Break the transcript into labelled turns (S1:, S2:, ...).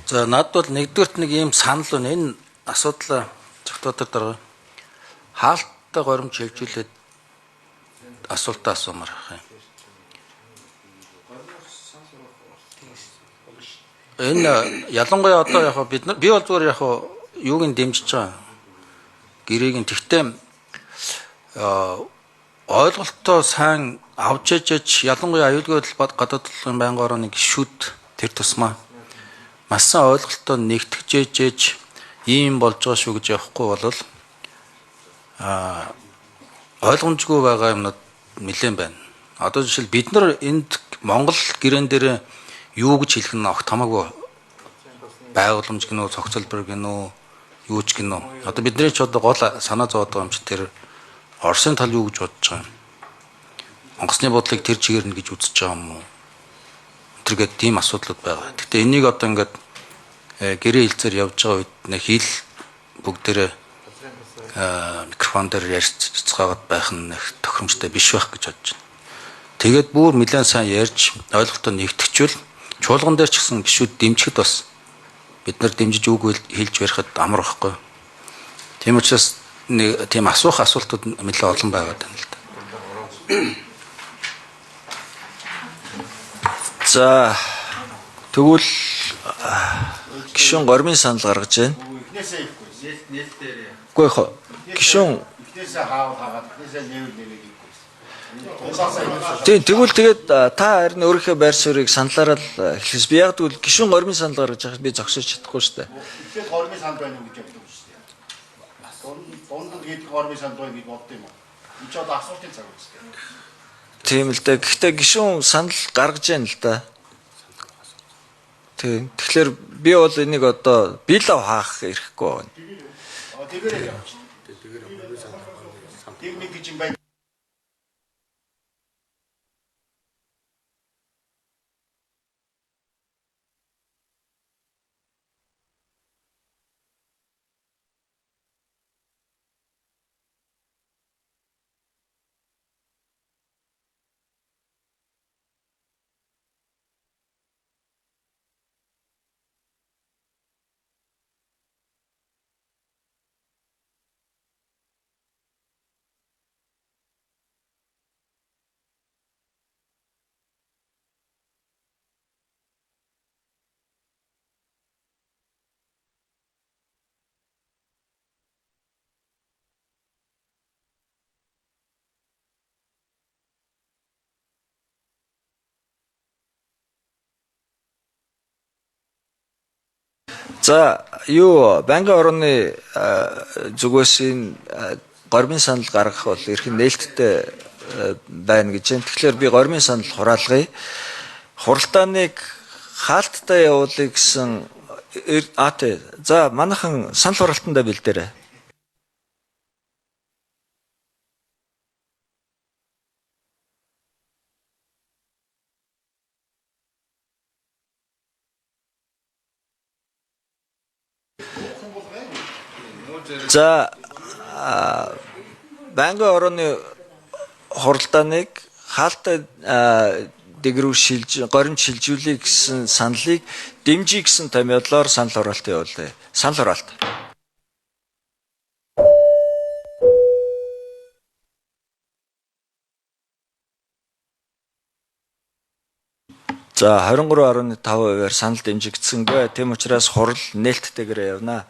S1: За, надад бол нэгдүгээрт нэг ийм санал байна. Энэ асуудлаа зохиотоор дарга хаалттай горимч хэлжүүлээд асуултаа асуумаар байх юм. Энэ ялангуяа одоо яг бид нар, би бол зүгээр яг юуг нь дэмжиж байгаа. Гэрээг нь, тэгтээ ойлголтоо сайн авч ячаач, ялангуяа аюулгүй байдал гадаад талын байнгын орооны гишүүд тэр тусмаа маш сайн ойлголтоо нэгтгэж ээжээж ийм болж байгаа шүү гэж явахгүй бол ойлгомжгүй байгаа юмнууд нэлээд байна. Одоо жишээл бид нар энд Монгол гэрээн дээр юу гэж хэлэх нь огт хамаагүй, байгууламж гинүү, цогцолбор гинүү, юу ч гинүү. Одоо бидний ч одоо гол санаа зовоод байгаа юм чи тэр Оросын тал юу гэж бодож байгаа юм? Онгоцны бодлыг тэр чигээр нь гэж үзэж байгаа юм уу? Тэргээд тийм асуудлууд байгаа. Гэхдээ энийг одоо ингээд гэрээ хэлцээр явж байгаа үед нэг хэл бүгдээрээ микрофон дээр ярьцгаагаад байх нь нэг тохиромжтой биш байх гэж бодож байна. Тэгээд бүр нэлээд сайн ярьж ойлголтоо нэгтгэжвэл чуулган дээр ч гэсэн гişүүд дэмжихэд бас бид нар дэмжиж үг хэлж ярихад амар байхгүй. Тийм учраас нэг тийм асуух асуултууд нэлээд олон байгаад байна л да.
S2: За, тэгвэл гишүүн гормын санал гаргаж байна.
S3: Эхнээсээ ихгүй. Нээлт дээр.
S2: Үгүй ээ. Гишүүн
S3: эхнээсээ хаавал хаагаад эхнээсээ нээвэл нээгээд ихгүй.
S2: Тийм, тэгвэл тэгээд та харин өөрийнхөө байр суурийг саналаараа л эхлэс. Би яг тэгвэл гишүүн гормын санал гаргаж байхад би зогсож чадахгүй шүү дээ.
S3: Эхлээд гормын санал байна уу гэж боддог шүү дээ. Дунд нь хэд гормын санал байна гэж бодд юм уу? Энд ч одоо асуултын цаг үстэй.
S2: Тийм л дээ. Гэхдээ гишүүн санал гаргаж яана л да. Тийм. Тэгэхээр би бол энийг одоо би л хаах эрхгүй байна.
S3: Тэгээрээ явчих. Тэг нэг гэж юм байна.
S2: За, юу, байнгын орооны зүгээс энэ гормын санал гаргах бол эрх нь нээлттэй байна гэж байна. Тэгэхээр би гормын санал хураалгая. Хуралдааныг хаалттай явуулъя гэсэн а тий. За, манайхан санал хураалтандаа бэлдээрэй. За, байнгын орооны хуралдааныг хаалтай дэг рүү шилж горимд шилжүүлье гэсэн саналыг дэмжиж гэсэн томьёолоор санал хураалт явуулъя. Санал хураалт. За, 23.5%-аар санал дэмжигдсэнгүй. Тийм учраас хурал нээлттэйгээр явна.